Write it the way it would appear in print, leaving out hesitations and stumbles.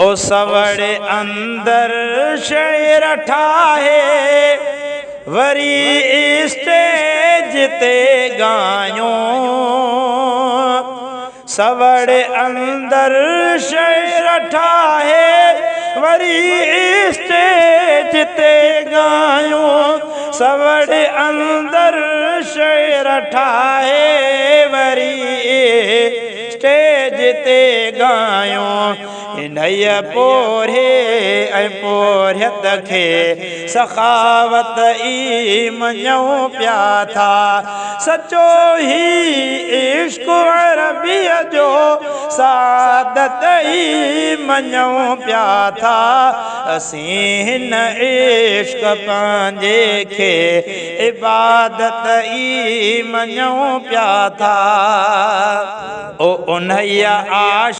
او سوڙ اندر شعر ٺاهي وري اسٽيج تي ڳايون. سوڙ اندر شعر ٺاهي وري اسٽيج تي ڳايون. سوڙ اندر شعر ٺاهي وري اسٽيج تي ڳايون. انهيء پورهيي ۽ پورهيت کي سخاوت ئي مڃون پيا ٿا. سچو هي عشق عربيء جو سعادت ئي مڃون پيا ٿا. اسين هن عشق پنهنجي کي عبادت ئي مڃون پيا ٿا. او انهيء عاشق.